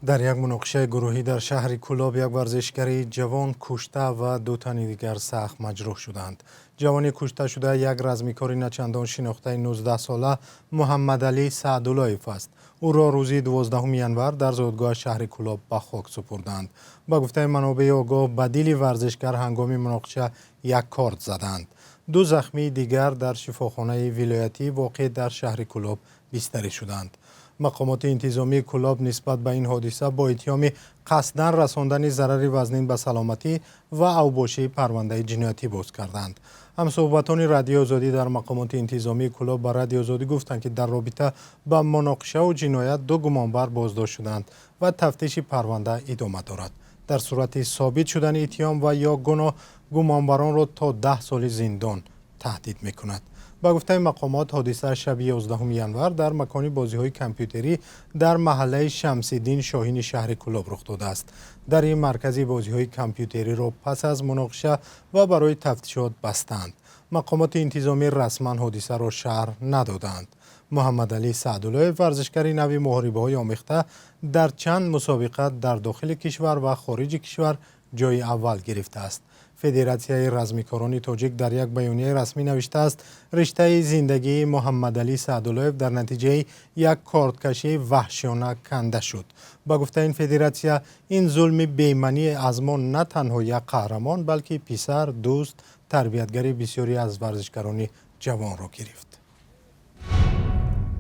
Дар як муноқишаи гурӯҳӣ дар шаҳри Кӯлоб як варзишгари ҷавон кушта ва ду тани дигар сахт маҷрӯҳ шуданд. Ҷавони кушташуда як размикори начандон шинохтаи 19-сола Муҳаммадалӣ Саъдуллоев аст. Ӯро рӯзи 12 январ дар зодгоҳи шаҳри Кӯлоб ба хок супурданд. Ба гуфтаи манобеи огоҳ, ба дили варзишгар ҳангоми муноқиша як корд заданд. Ду захмии дигар дар шифохонаи вилоятӣ воқеъ дар шаҳри Кӯлоб бистарӣ шуданд. Мақомоти интизомии Кӯлоб нисбат ба ин ҳодиса бо иттиҳоми қасдан расондани зарари вазнин ба саломатӣ ва авбошӣ парвандаи ҷиноятӣ боз карданд. Ҳамсӯҳбатони Радиои Озодӣ дар мақомоти интизомии Кӯлоб ба Радиои Озодӣ гуфтанд, ки дар робита ба муноқишаву ҷиноят ду гумонбар боздошт шуданд ва тафтиши парванда идома дорад. Дар сурати собит шудани иттиҳом ва ё гуноҳ, гумонбаронро то 10 соли зиндон таҳдид мекунад. Ба гуфтаи мақомот, ҳодиса шаби 11 январ дар макони бозиҳои компютерӣ дар маҳаллаи Шамсиддин Шоҳини шаҳри Кӯлоб рух додааст. Дар ин маркази бозиҳои компютериро пас аз муноқиша ва барои тафтишот бастанд. Мақомоти интизомӣ расман ҳодисаро шарҳ надоданд. Муҳаммадалӣ Саъдуллоев, варзишгари нави муҳорибаҳои омехта, дар чанд мусобиқа дар дохили кишвар ва хориҷи кишвар ҷои аввал гирифтааст. Федератсияи размикорони тоҷик дар як баёнияи расмӣ навиштааст: риштаи зиндагии Муҳаммадалӣ Саъдуллоев дар натиҷаи як кордкашии ваҳшиёна канда шуд. Ба гуфтаи ин федератсия, ин зулми бемаънӣ аз мо на танҳо як қаҳрамон, балки писар, дӯст, тарбиятгари бисёре аз варзишгарони ҷавонро гирифт.